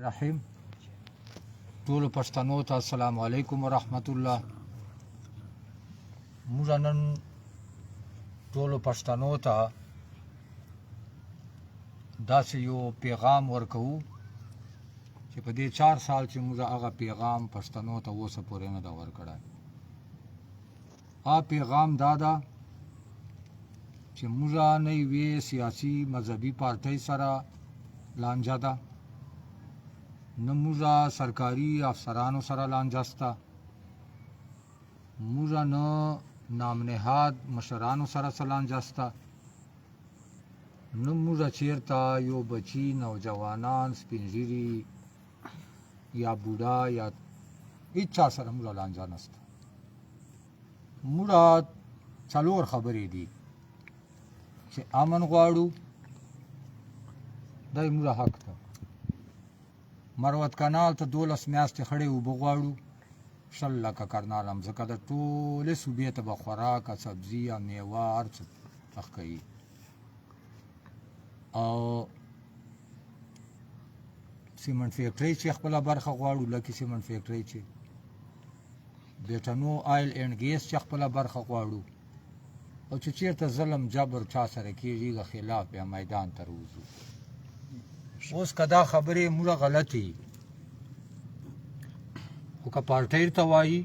رحیم ټولو پښتنو ته السلام علیکم ورحمت الله. موږ نن ټولو پښتنو ته داسې یو پیغام ورکوو چې په دې 4 سال چې موږ هغه پیغام پښتنو ته اوسه پورې نه ده ورکړی. هغه پیغام دا ده چې موږ نه یوې سیاسي مذهبي پارټۍ سره لانجه ده، نه موږ سرکاري افسرانو سره لانجه سته، موږ نه نامنهاد مشرانو سره څه لانجه سته، نه موږ چیرته یو بچي، نوجوانان، سپین ږیري یا بوډا یا هیڅ چا سره موږ لانجه نسته. موږ څلور خبرې دي چې امن غواړو، دا موږ حق ده. مروت کانال ته 12 میاشتې خړې اوبه غواړو، 20 لکه کرناله مځکه د ټولې صوبې ته به خوراک، سبزي، میوه، هر څه کوي. او سیمنټ فیکټرۍ چې خپله برخه غواړو، لکه سیمنټ فیکټرۍ چې بیټنو آیل اینډ ګیس چې خپله برخه غواړو، او چې چیرته ظلم جبر چا سره کیږي، د خلاف بیا میدان ته راوځو. اوس که دا خبرې موږ غلطي، خو که پارټۍ ته وایي،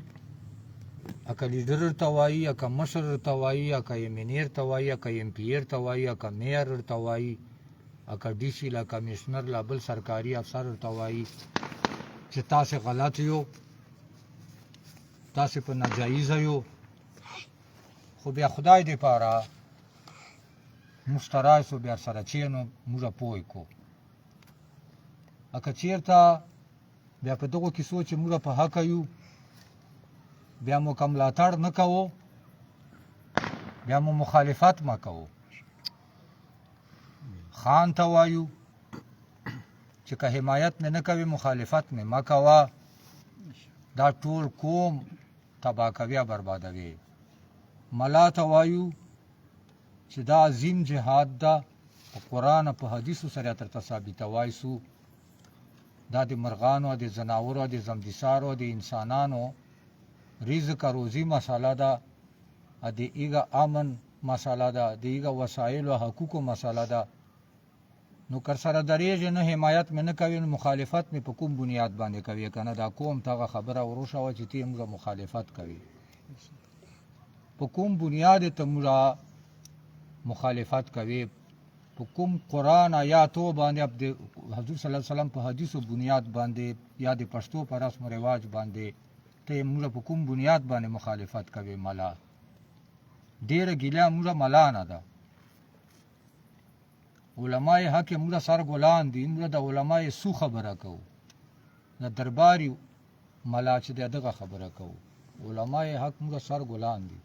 که لیډر ته وایي، که مشر ته وایي، که ایم این ای ته وایي، که ایم پي ای ته وایي، که میئر ته وایي، که ډي سي لا، کمشنر لا، بل سرکاري افسر ته وایي چې تاسو غلط یو، تاسو په ناجایزه یو، خو بیا خدای دې پاره موږ ته راشو، بیا سره چینو، موږ پوه کو. اکه چیرته بیا په دغو کیسو چې موږ په حق یو، بیا مو کم ملاتړ نه کوو، بیا مو مخالفت ما کوو. خان ته وایو چې که حمایت مې نه کوي، مخالفت مې مه کوه، دا ټول قوم تباه کوي، بربادوي. ملا ته وایو چې دا عظیم جهاد ده، په قرآن په حدیثو سره ترته ثابتوای سو. دا د مرغانو، د ځناورو، د زمدیسارو، د انسانانو رزق روزي مسله ده، د ایغه امن مسله ده، د ایغه وسایل او حقوقو مسله ده. نو کر سره درېږي نه، حمایت مې نه کوي، نو مخالفت مې په کوم بنیاد باندې کوي؟ کنه دا کوم ته هغه خبره وروشوه چې ته موږ مخالفت کوي، په کوم بنیاد ته موږ مخالفت کوي؟ په کوم قرآن آیاتو باندې، د حضور صلی الله علیه وسلم په حدیثو بنیاد باندې، یا د پښتو په رسم و رواج باندې ته موږ په کوم بنیاد باندې مخالفت کوي؟ ملا ډیره ګیله موږ ملا نه ده. علماء حق موږ سر ګلان دي، موږ د علماء سو خبره کوو، د درباري ملا چې دغه خبره کوو. علماء حق موږ سر ګلان دي.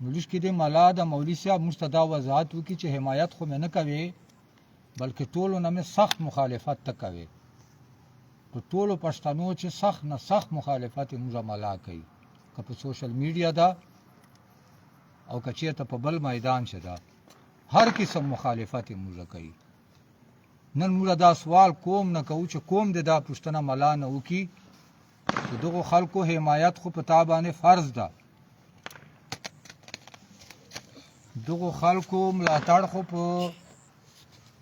نو لږ کې د ملا د مولوي صاحب موږ ته دا وضاحت وکړي چې حمایت خو مې نه کوي، بلکې ټولو نه مې سخت مخالفت ته کوي. په ټولو پښتنو چې سخت نه سخت مخالفت موږ ملا کوي، که په سوشل میډیا ده او که چیرته په بل میدان چې ده، هر قسم مخالفت موږ کوي. نن موږ دا سوال کوم نه کوو چې کوم د دا پوښتنه ملا نه وکي چې دغو خلکو حمایت خو په تا باندې فرض ده، دغو خلکو ملاتړ خو په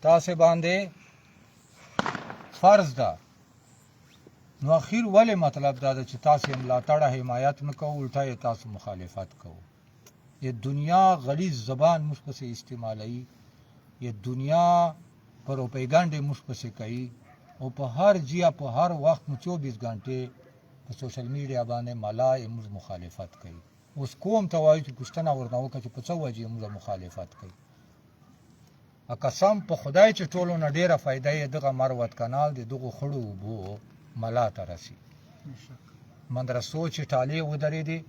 تاسې باندې فرض ده، نو اخیر ولې مطلب دا ده چې تاسې ملاتړ حمایت نه کوو، الټا یې تاسو مخالفت کوو؟ یہ دنیا غلیظ زبان موږ پسې استعمالوي، یہ دنیا پروپیګانډې موږ پسې کوي، او په هر جیا په هر وخت مو 24 غنټې په سوشل میډیا باندې ملا یې موږ مخالفت کوي. اوس کوم ته وایو چې پوښتنه ورنه وکړه چې په څه وجه موږ مخالفت کوي؟ قسم په خدای چې ټولو نه ډیره فایده یې دغه مروت کانال د دغو خړو اوبو ملا ته رسي. مدرسو چې ټالې ودرېدې،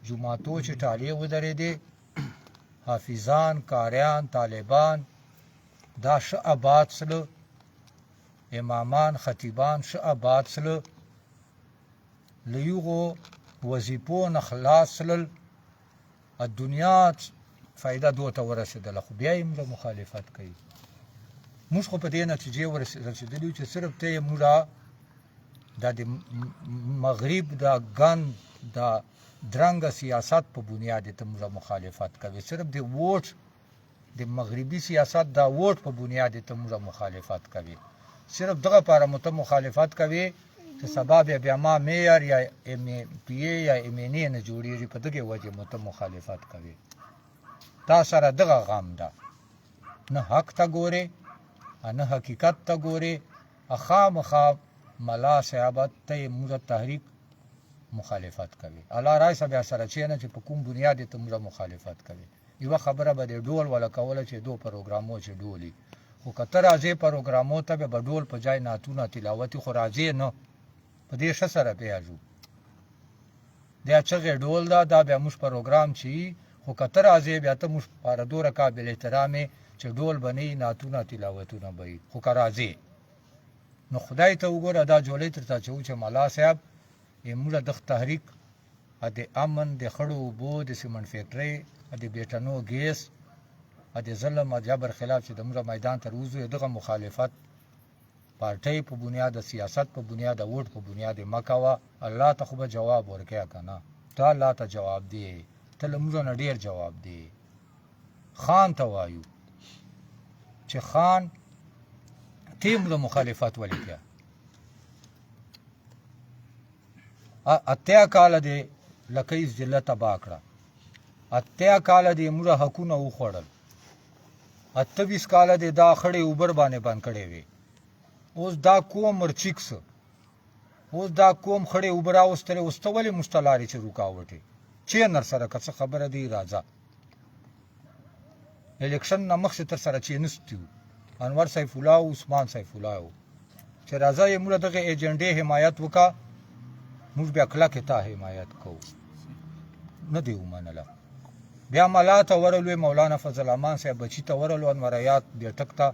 جوماتو چې ټالې ودرېدې، حافظان، قاریان، طالبان دا ښه آباد سله، امامان، خطیبان ښه آباد سله، له یغو وظیفو نه خلاص سلل، دنیا فایده دوی ته ورسېدله، خو بیا یې موږ مخالفت کوي. موږ خو په دې نتیجې ورسېدلي چې صرف ته یې موږ دا د مغرب دا ګند دا درنګ سیاست په بنیاد ته موږ مخالفت کوي، صرف د ووټ د مغربي سیاست دا ووټ په بنیاد ته موږ مخالفت کوي، صرف دغه پاره مو ته مخالفت کوي چې سبا بیا بیا ما میئر یا ایم پی ای یا ایم این ای نه جوړیږي، په دغه وجه مو ته مخالفت کوي. تا سره دغه غم ده، نه حق ته ګورې نه حقیقت ته ګورې، خامخا ملا صاحب ته یې موږ تحریک مخالفت کوي. الله رایسه بیا سره چې نه چې په کوم بنیاد ته موږ مخالفت کوي. یوه خبره به د ډول ولا کوله چې دو پروګرامو چې ډولي، خو که ته راځې پروګرامو ته به ډول په جای نعتونه تلاوتي، خو راځې نه، په دې ښه سره پیاژو دا چغې ډول ده، دا بیا موږ پروګرام چی، خو که ته راځې بیا ته موږ پاره دوره قابل احترام یې چې ډول به نه وي، نعتونه تلاوتونه به وي، خو که راځې نو خدای ته وګوره دا جولۍ ترته اچوو چې ملا صاحب یې موږ دغه تحریک د امن د خړو اوبو د سیمنټ فیکټرۍ د بیټنو ګیس د ظلم او جبر خلاف چې د موږ میدان ته وځو، دغه مخالفت پارټۍ په بنیاد، سیاست په بنیاد، ووټ په بنیاد مه کوه. الله ته خو به جواب ورکوې که نه؟ ته الله ته جواب دی، ته له موږ نه ډېر جواب دی. خان ته وایو چې خان ته موږ مخالفت ولې کوې؟ 80 کاله دې لکۍ ضلع تباه کړه، 80 کاله دې موږ حقونه وخوړل، 28 کاله دې دا خړې اوبر باندې بند کړې وې، اوس دا کوم مرچیک څه، اوس دا کوم خړې اوبه راوستلې، اوس ته ولې موږ ته لارې چې رکاوټې چې نر سره که څه خبره دی راځه. الیکشن نه مخکې تر سره چې نستي وو انور سیف الله او عثمان سیف الله وو چې راځه یې موږ دغه ایجنډې حمایت وکا، موږ بیا کلکې تا حمایت کوو، نه دی ومنله. بیا ملا ته ورلوې، مولانا فضل امان صاحب بچي ته ورلو، انور حیات بیټک ته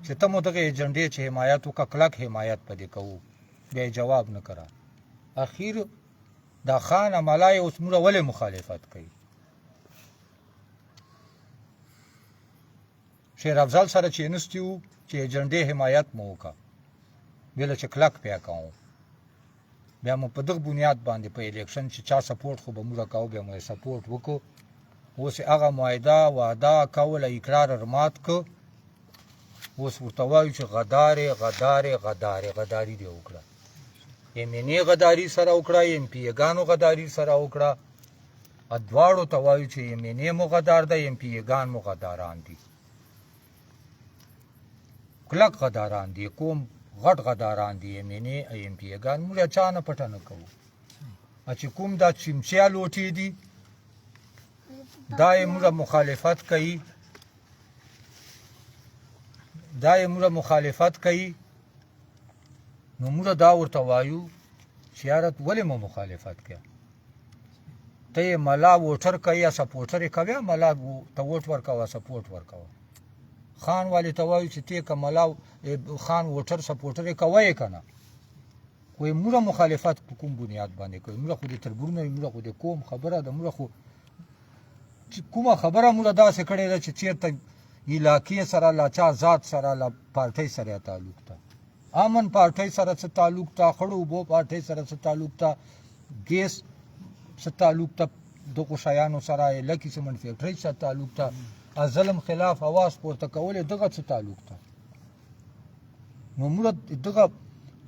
چې ته مو دغه ایجنډې چې حمایت وکا، کلک حمایت په دې کوو، بیا یې جواب نه کرا. اخیر دا خان ملا یې اوس موږ ولې مخالفت کوي؟ شیر افضل سره چې نستی وو چې ایجنډې حمایت مو وکا، ویله چې کلک پیا کوو، بیا مو په دغه بنیاد باندې په الیکشن چې چا سپورټ خو به موږ کاو، بیا مو یې سپورټ وکړو. اوس یې هغه معاهده وعده کوله اقرار مات که، اوس ورته وایو چې غدارې غدارې غدارې غداري دې وکړه، ایم این ای غداري سره وکړه، ایم پي ګانو غداري سره وکړه، دواړو ته وایو چې ایم این ای مو غدار ده، ایم پي ګان مو غداران دي، کلک غداران دي، کوم غټ غداران دي ایم این ای ایم پي ګان، موږ چا نه پټه نه کوو. چې کوم دا چمچیا لوټې دي دا یې موږ مخالفت کوي، دا یې موږ مخالفت کوي، نو موږ دا ورته وایو چې یاره ولې مو مخالفت کوي؟ ته یې ملا ووټر کوي یا سپورټر یې کوي، ملا ته ووټ ورکوه، سپورټ ورکوه. خان والي ته وایو چې ته که ملا خان ووټر سپورټر یې کوه یې که نه، خو یې موږ مخالفت په کوم بنیاد باندې کوي؟ موږ خو د تربورونه یو، موږ خو د کوم خبره ده، موږ خو چې کومه خبره موږ داسې کړې ده چې چېرته علاقې سره لا چا ذات سره لا پارټۍ سره تعلق ده، امن پارټۍ سره څه تعلق ده، خړو اوبو پارټۍ سره څه تعلق ده، ګیس څه تعلق ده، دغو شیانو سره لکي سیمنټ فیکټرۍ سره تعلق ده، ظلم خلاف اواز پورته کولې دغه څه تعلق ده. نو موږ دغه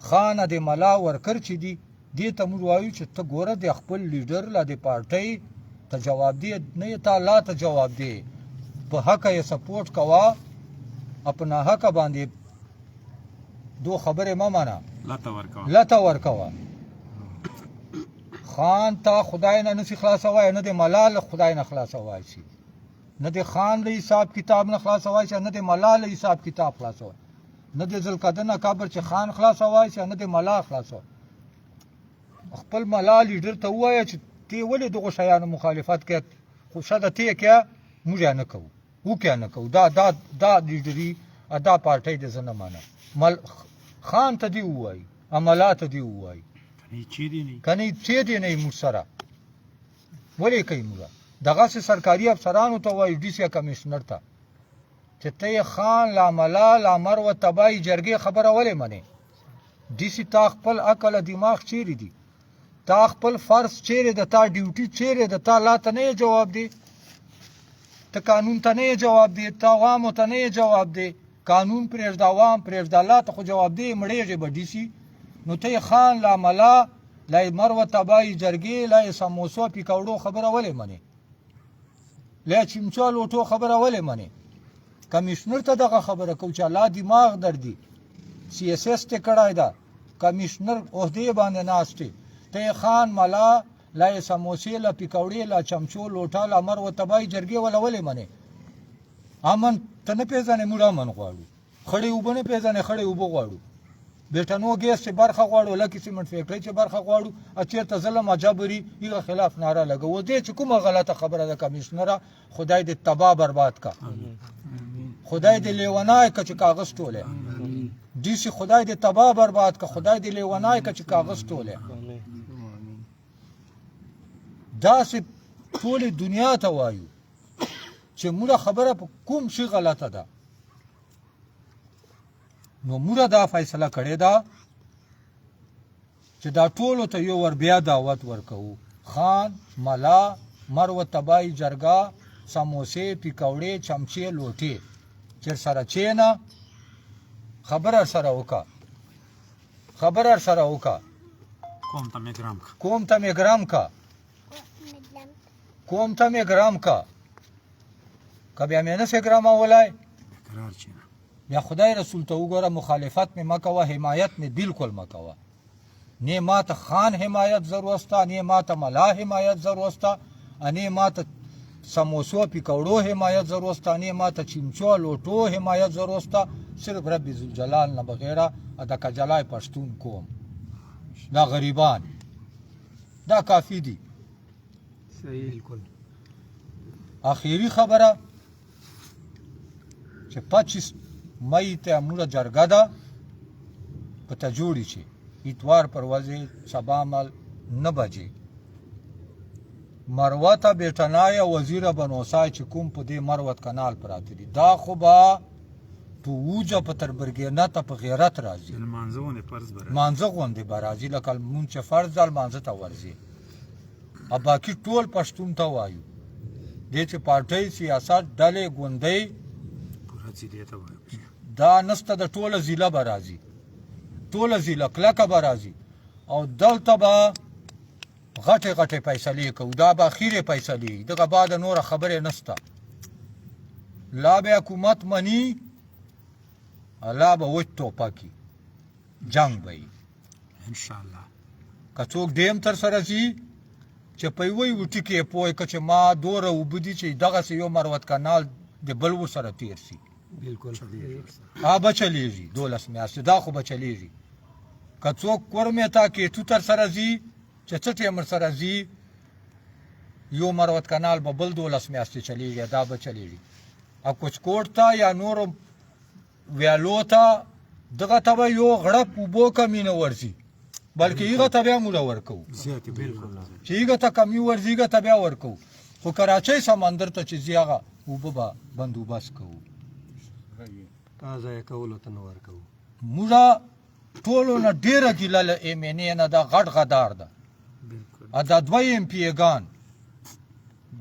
خانه د ملا ورکر چې دي دې ته موږ وایو چې ته ګوره د خپل لیډر لا د پارټۍ ته جواب دی نه یې ته الله ته جواب دی، په حقه یې سپورټ کوه، په ناحقه باندې دو خبرې مه منه، لته ورکوه. خان تا خدای نه نسی خلاصوای، نه د ملا له خدای نه خلاصوای شي، نه د خان له حساب کتاب نه خلاصوای شي، نه د ملا له حساب کتاب خلاصوای، نه د ذوالقدر قبر چې خان خلاصوای شي، نه د ملا خلاصوای. خپل ملا لیډر ته ووایه چې تی ولې دغو شیانو مخالفت کوې، خو ښه ده تی کیه، موږ یې نه کوو، وکیه نه کوو، دا دا دا لیډري دا پارټۍ دې زه نه منم. خان ته دې ووایي، ملا ته دې ووایي، کنې چې دې نه موږ سره ولې کوي؟ موږ دغسې سرکاري افسرانو ته وایو، ډي سي کمشنر ته چې چې ته یې خان لا ملا لا مروه تبای جرګې خبره ولې منې؟ ډي سي تا خپل عقل دماغ چیرې دي؟ تا خپل فرض چیرې ده؟ تا ډیوټي چیرې ده؟ تا لا ته نه یې جواب دی، ته قانون ته نه یې جواب دی، ته عوامو ته نه یې جواب دی. قانون پرېږده، عوام پرېږده، الله ته خو جواب دی، مړېږې به ډي سي. نو ته یې خان لا ملا لا یې مروه تبای جرګې لا یې سموسو پیکوړو خبره ولې منې؟ لا چمچو لوټو خبره ولې منې؟ کمشنر ته دغه خبره کو چې الله دماغ در دی، سی اس اس ته کړای دا کمشنر عہدې باندې ناست دی، ته خان ملا لا یې سموسې لا پیکوړې لا چمچو لوټه لا مروه تبای جرګې ولا ولې منې؟ امن ته نه پېژنې، موږ امن غواړو، خړې اوبه نه پېژنې، خړې اوبه غواړو، بیټنو ګیس چې برخه غواړو، لکه سیمنټ فیکټرۍ چې برخه غواړو، چېرته ظلم جبري هغه خلاف ناره لګوو. دې چې کومه غلطه خبره ده کمشنره، خدای دې تباه برباد کا، خدای دې لیونای که چې کاغذ ټوله ډي سي، خدای دې تباه برباد کا، خدای دې لیونای که چې کاغذ ټوله. داسې ټولې دنیا ته وایو چې موږ خبره په کوم شي غلطه ده. نو موږ دا فیصله کړې ده چې دا ټولو ته یو ور بیا دعوت ورکوو، خان ملا مروه تبای جرګه سموسې پیکوړې چمچې لوټې چې سره چینه خبره سره وکا، خبره سره وکا، کوم ته مې ګرام کا، کوم ته مې ګرام کا، کوم ته مې ګرام کا، که بیا مې نه سې ګرامولای قرار چینه. بیا خدای رسول ته وګوره، مخالفت مې مه کوه، حمایت مې بالکل مه کوه. نه ما ته خان حمایت ضرورت سته، نه ما ته ملا حمایت ضرورت سته، نه ما ته سموسو پیکوړو حمایت ضرورت سته، نه ما ته چمچو لوټو حمایت ضرورت سته. صرف رب ذوالجلال نه بغیره د کجلای پښتون کوم دا غریبان دا کافی دي. صحیح بالکل. اخیری خبره چې 25 مئی ته موږ جرګه ده په ته جوړي چې اتوار پر ورځې سبا مال 9 بجې مروه ته بیټنای وزیر بنوسای چې کوم په دې مروت کانال پراته دي، دا خو به په وجه په تربرګینه ته په غیرت راځي، لمانځه غوندې فرض به راځي، لمانځه غوندې به راځي، لکه لمونځ چې فرض ده لمانځه ته ورځي. او باقي ټول پښتون ته وایو دې چې پارټۍ سیاست ډلې ګوندۍ پوره ضلع ته وایو دا نسته، د ټوله ضلع به راځي، ټوله ضلع کلکه به راځي، او دلته به غټې غټې فیصلې کوو. دا به اخیرې فیصلې، دغه بعد نوره خبرې نسته. لا به حکومت مني، لا به وچ ټوپکي جنګ به وي ان شاء الله. که څوک ډیم تر سره ځي چې په یوه یوه ټکي یې پوه کړه چې ما دوره اوبه دي چې دغسې یو مروت کانال د بل ورسره تېر سي. بالکل. به چلېږي 12 میاشتې، دا خو به چلېږي. که څوک کورمې ته کیټو تر سره ځي چې څه ټیم ورسره ځي، یو مروت کانال به بل 12 میاشتې چلېږي، دا به چلېږي. او کوچکوټ ته یا نورو ویالو ته دغه ته به یو غړپ اوبو کمي نه ورځي، بلکې هغه ته بیا موږ ورکوو، چې هغه ته کمي ورځي هغه ته بیا ورکوو. خو کراچۍ سمندر ته چې ځي هغه اوبه به بندوبست کوو، ضایع کولو ته نه ورکوو. موږ ټولو نه ډېره ګیله له ایم این ای نه ده، غټ غدار ده. دا دوه ایم پي ګان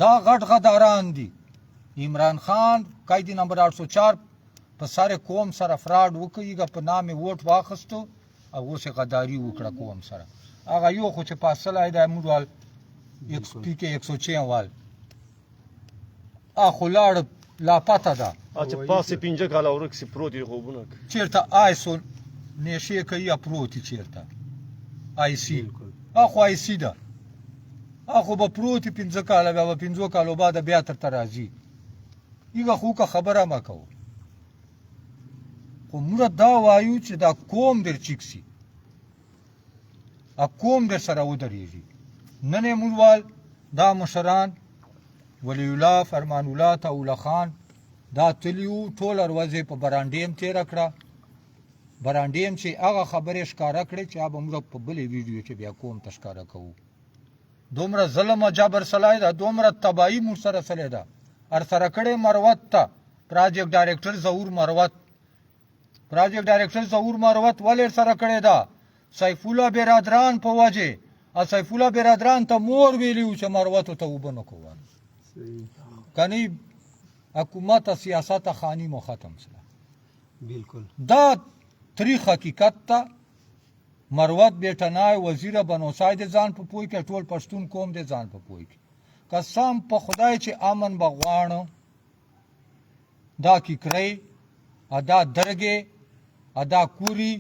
دا غټ غداران دي. عمران خان قیدی نمبر 804 په سر قوم سره فراډ وکړي، هغه په نام یې ووټ واخیستو او اوس یې غداري وکړه قوم سره. هغه یو خو چې پاسلی دی موږ وال پي کې 106 وال خو لاړ لاپته ده. چې پاسې 5 کاله ورک سي پروت یې خوبونه چېرته آیسو نیشې کوي یا پروت یې چېرته آی سي، خو آی سي ده، خو به پروت یې 5 کاله، بیا به 5 کالو بعد بیا ترته راځي. هغه خو که خبره مه کوه. خو موږ دا وایو چې دا قوم در چیک سي، قوم در سره ودرېږي. نن یې موږ وال دا مشران ولی الله فرمان الله تاوله خان دا تلي وو، ټوله ورځ یې په برانډې هم تېره کړه. برانډې هم چې هغه خبرې ښکاره کړې چې هغه به موږ په بلې ویډیو کې بیا قوم ته ښکاره کوو. دومره ظلم او جبر سلی ده، دومره تباهي موږ سره سلی ده، هر سره کړې مروت ته په پراجیکټ ډایریکټر ظهور مروت، پراجیکټ ډایریکټر ظهور مروت ولې سره کړی ده؟ سیف الله برادران په وجه. او سیف الله برادران ته مور ویلی وو چې مروتو ته اوبه نه کوه، کني حکومت سیاست خانی مو ختم سره. بالکل. دا تریخ حقیقت ته مروت بیټنای وزیر بنوسای د ځان په پوی کې، ټول پښتون قوم د ځان په پوی کې. قسم په خدای چې امن بغواړو، دا کیکرۍ، ادا درګې، ادا کوری،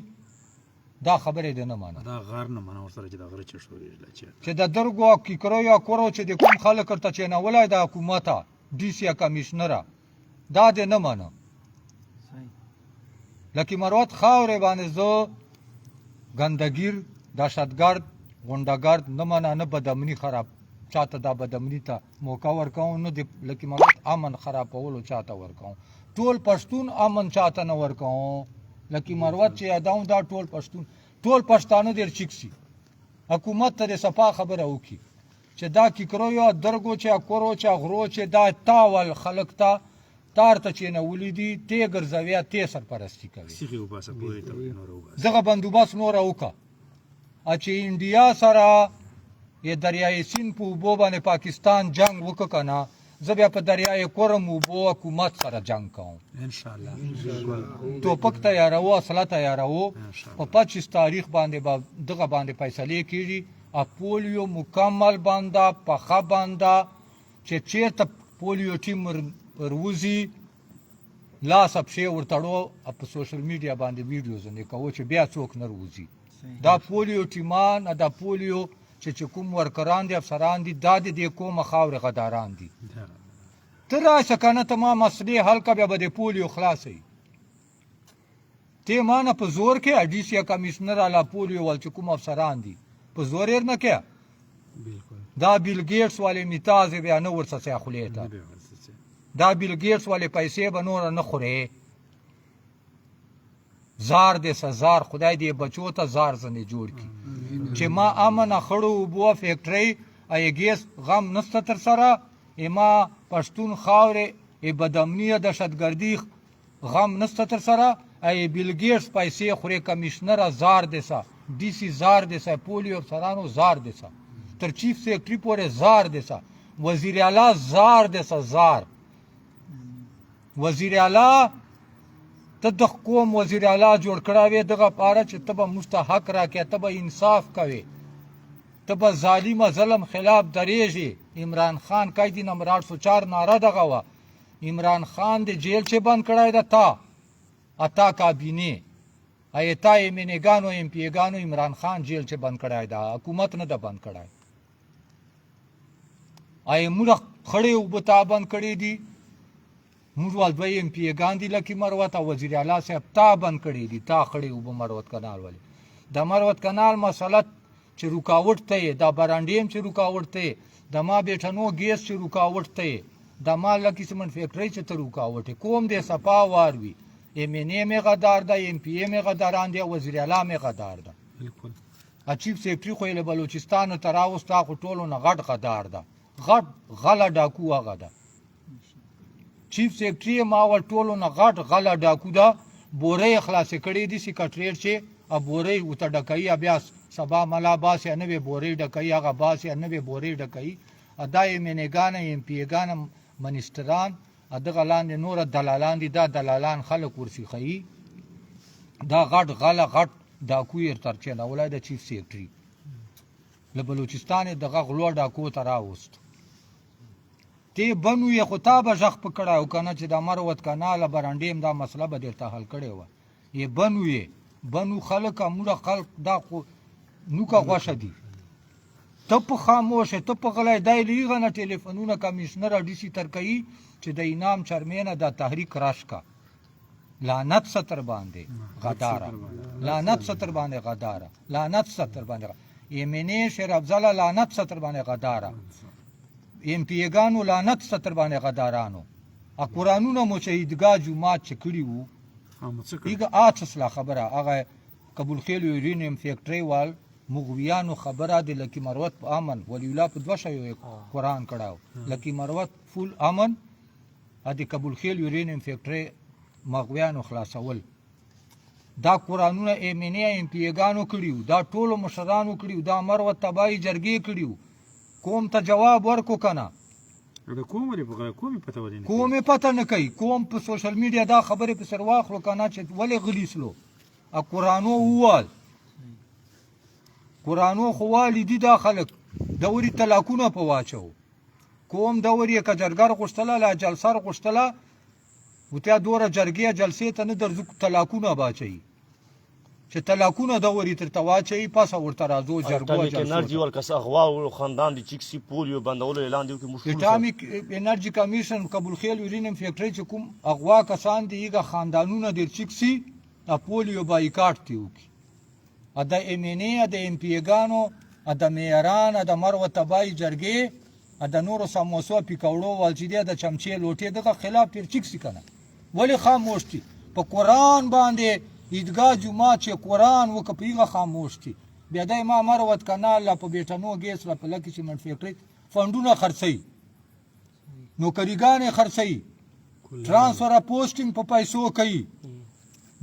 دا خبرې دې نه منه. دا غر نه منه ورسره چې دا غره چې شورې چې چې د درګو او کیکریو او کورو چې د کوم خلک ورته چینولی د حکومته ډي سي کمشنره، دا دې نه منه. لکه مروت خاورې باندې زه ګندګیر، دهشتګرد، غونډهګرد نه منه، نه بدامني خراب چاته دا بدامني ته موقع ورکوم، نه د لکه مروت امن خرابولو چاته ورکوم. ټول پښتون امن چاته نه ورکوم. لکه مروت چې یادوم دا ټول پښتون، ټول پښتانه ډېر چیک سي. حکومت ته د صفا خبره وکړي چې دا کیکریو درګو چې کورو چې غرو چې دا تاول خلک ته تار ته چینولي دي، تی ګرځوي، تی سرپرستي کوي. سیخې وباسه پورې ته نور وباسه. دغه بندوبست نور وکړه. چې انډیا سره یې دریای سین په اوبو باندې پاکستان جنگ وکړ که نه، زه بیا په دریای کرم اوبو حکومت سره جنگ کوم. ان شاء الله. ټوپک تیارو، اسله تیارو. په 25 تاریخ باندې به دغه باندې فیصلې کیږي. پولیو مکمل بنده، پخه بنده، چې چیرته پولیو ټیم وروځي لاس پښې ورتړو، په سوشل میډیا باندې ویډیو ځنې کوو چې بیا څوک نه روځي. دا پولیو ټیمان، دا پولیو چې کوم ورکران دي، افسران دي، دا د دې کومه خاورې غداران دي. ته راشه که نه، ته ما مسلې حل که، بیا به د پولیو خلاصوي. ته ما نه په زور کې ډي سي کمشنر الا پولیو ول چې کوم افسران دي په زور یې نه کې. بالکل. دا بیل ګیټس والے میتاز بیا نه ورڅه خولې ته. دا بیل ګیټس والے پیسې به نور نه خورې. زار دې سزار، خدای دې بچو ته زار ځنې جوړ کی چې ما امن خړو اوبو فیکټرۍ ای ګیس غم نسته تر سره، ما پښتون خاورې ای بدامنی دهشتګردي غم نسته تر سره، ای بیل ګیټس پیسې خورې. کمشنر زار دې سه، ډي سي زار دې سه، پولیو افسرانو زار دې سه، تر چیف سیکرټري پورې زار دې سه، وزیر اعلی زار دې سه، زار وزیر اعلی. ته د قوم وزیر اعلی جوړ کړی وې دغه پاره چې ته به موږ ته حق راکې، ته به انصاف کوې، ته به ظالم ظلم خلاف درېږي. عمران خان قیدی نمبر 804 ناره دغه وه. عمران خان د جیل چې بند کړی ده تا اتا کابینه ایتا ایم این ګانو ایم پی ګانو عمران خان جیل چې بند کړی ده، حکومت نه ده بند کړی. آی موږ خړې اوبه تا بند کړې دي. موږ ول دوه ایم پی ګان دي لکه مروت او وزیر اعلی صاحب تا بند کړې دي، تا خړې اوبه مروت کانال ولې د مروت کانال مسله چې رکاوټ ته یې، دا برانډیم چې رکاوټ ته یې، د ما بیټنو ګیس چې رکاوټ ته یې، د ما لکه سیمنټ فیکټرۍ چې ته رکاوټ یې، کوم دې صفا وار وي. ایم این ای مې غدار ده، ایم پی ای مې غداران دي، وزیر اعلی مې غدار ده. بالکل. چیف سیکرټري خو یې له بلوچستان ته راوست، خو ټولو نه غټ غدار ده، غټ غله ډاکو هغه ده. چیف سیکرټري ما ول ټولو نه غټ غله ډاکو ده. بورې یې خلاصې کړې دي سیکرټریټ چې بورې ورته ډکوي، بیا سبا ملا باسي نوې بورې ډکوي، هغه باسي نوې بورې ډکوي. دا ایم این ګان، ایم پي ګان، منسټران، دغه لاندې نور دلالان دي، دا دلالان خلک ورسیخوي. دا غټ غله غټ ډاکو یې تر چېنولی د چیف سیکرټري له بلوچستان یې دغه غلو ډاکو ته راوست. تی بنو یې خو تا به ږغ په کړی او که نه چې د مروت کانال برانډیم دا مسله به درته حل کړې وه. یې بنو یې بنو خلک موږ خلک دا خو نوکه غوښه دي. ته په خاموشه، ته په غلی دی لیغه نه ټلیفونونه کمشنر ډي سي تر کوي چې د انعام چرمینه دا تحریک راشکه. لعنت ستر باندې غداره، لعنت ستر باندې غداره، لعنت ستر باندې ایم این ای شیر افضل، لعنت ستر باندې غداره، ایم پی ګانو لعنت ستر باندې غدارانو. ا قرانونه مو چې عیدګاه جومات چې کړي وو ایګه آڅ خبره هغه قبول خیل یورینیم فیکټری وال مغویانو خبره د لکی مروت په امن ولی الله په دوه شیو قرآن کړهو، لکی مروت فول امن. د قبول خیل یورینیم فیکټرۍ مغویانو خلاصول، دا قرانونه ایم این ای ایم پی ګانو کړیو، دا ټولو مشرانو کړیو، دا مروه تباهي جرګې کړیو. کوم ته جواب ورکو کنه؟ د کوم ولې په کومې پته ولې نه کومې پته نه کوي. کوم په سوشل میډیا دا خبرې په سر واخلو کنه چې ولې غلي سلو؟ ا قرانو ووال، قرانو خو والي دي دا خلک دوري طلاقونه په واچو. کوم دور یې که جرګر غوښتله لا جلسر غوښتله، وتیا دوره جرګې جلسې ته نه درځو، طلاقونه باچوي چې طلاقونه دوري ترته واچوي، پسه ورته راځو جرګو اټامیک جلسو انرژي ته. ور کس اغوا او خاندان دي چیک سی پولیو بندولو اعلان دی کې مشکل. اټامیک انرژي کمیشن قبول خیل یورینیم فیکټري چې کوم اغوا کسان دي، هغه خاندانونه ډیر چیک سي ا پولیو بایکاټ دی وکي. ا د ایم ان ای، د ایم پی ګانو، ا د میران، ا د مروه تبای جرګې، ا د نورو سموسو پیکوړو وال چې دی د چمچې لوټې دغه خلاف تیر چیک سي کنه. ولې خاموش دي؟ په قرآن باندې عیدګاه جومات چې قرآن وکړه په هغه خاموش دي. بیا د امام مروت کانال لا په بیټنو ګیس لا په لکي سیمنټ فیکټري فندونه خرڅوي، نوکریګانې خرڅوي، ترانسفر پوسټینګ په پیسو کوي،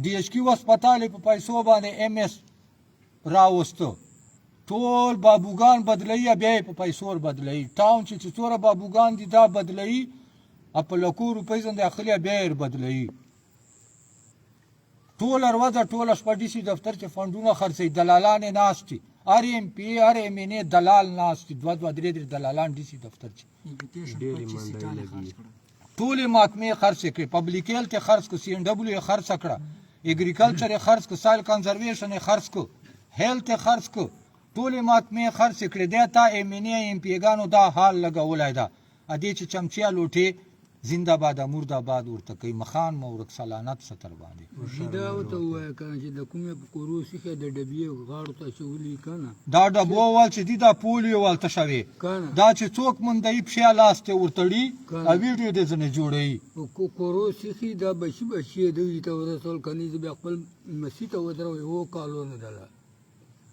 ډي ایچ کیو هسپتال یې په پیسو باندې ایم ایس راوستو، ټول بابوګان بدلوي، بیا یې په پیسو بدلوي. ټاون چې څومره بابوګان دي دا بدلوي، په لکو روپۍ ځنې اخلي، بیا یې بدلوي. ټوله ورځ ټوله شپه ډي سي دفتر چې فنډونه خرڅوي، دلالان یې ناست دي، هر ایم پي هر ایم این ای دلال ناست دي، دوه دوه درې درې دلالان ډي سي دفتر چې ډېرې منډۍ لګي. ټولې محکمې خرڅې کړې، پبلک هیلث یې خرڅ کړ، سی این ډبلیو یې خرڅه کړه، اګریکلچر یې خرڅ کړ، سایل کنزرویشن یې خرڅ کړ، هیلث یې خرڅ کړ، ټولې محکمې خرڅې کړې. دی تا ایم این ای ایم پي ګانو دا حال لګولی ده. ا دې چې چمچې لوټې زنده باد مرده باد ورته کوي، مخان مو ورک سلانت ستر باندې. دا ورته ووایه که نه چې د کومې په کورو سیخې د ډبیې غاړو ته اچولي که نه؟ دا ډبو وال چې دي دا پولیو وال ته شوې، که نه دا چې څوک مندوي پښې لاس ته ورتړي کنه. او ویډیو دې ځنې جوړوي. په کورو سیخې دا بچي بچي یې دوی ته ورسول که نه، زه بیا خپل مسیح ته ودروم یو کالو نه دله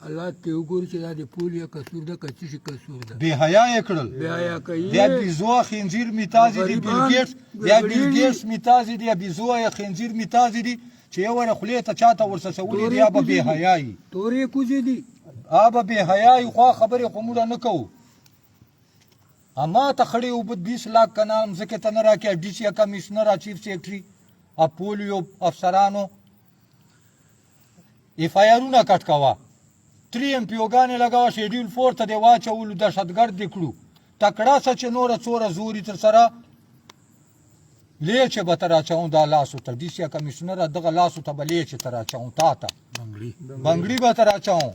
الله ته وګوري چې دا د پولیو کسور ده که څه شي کسور ده. بې حیا یې کړل. بیا یې کوي. بیا بیزو خنزیر میتازي دي، بیل غریبان ګیټس بیا بیل غریب. ګیټس میتازي دي، بیزو یا خنزیر میتازي دي چې یو ور خولې ته چاته ورسسولي دي، به بې حیا یي، تورې کوزې دي. آ به بې حیا یي. خو خبرې خو موږ نه کوو. اما ته خړې اوبه 20 لاک کنال مځکې ته نه راکې، ډي سي کمشنر، چیف سیکرټري، ا پولیو افسرانو اف آی آرونه کټ کوه، تری ایم پی اوګانې لګوه، شیډیول 4 ته دې واچولو، دهشتګرد دې کړو. تکړه سه چې نوره څوره زوري تر سره لیچې به ته راچوم دا لاسو ته، ډي سي کمشنره دغه لاسو ته به لیچې ته راچوم، تا ته بنګړي بنګړي به ته راچوم.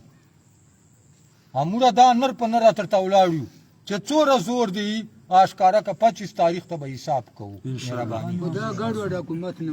اموره دا نر په نره ترته ولاړ یو چې څوره زور دی آشکاره که 25 تاریخ ته به حساب کوو. انشاءالله. مهرباني. خو دا ګډوډ حکومت نه.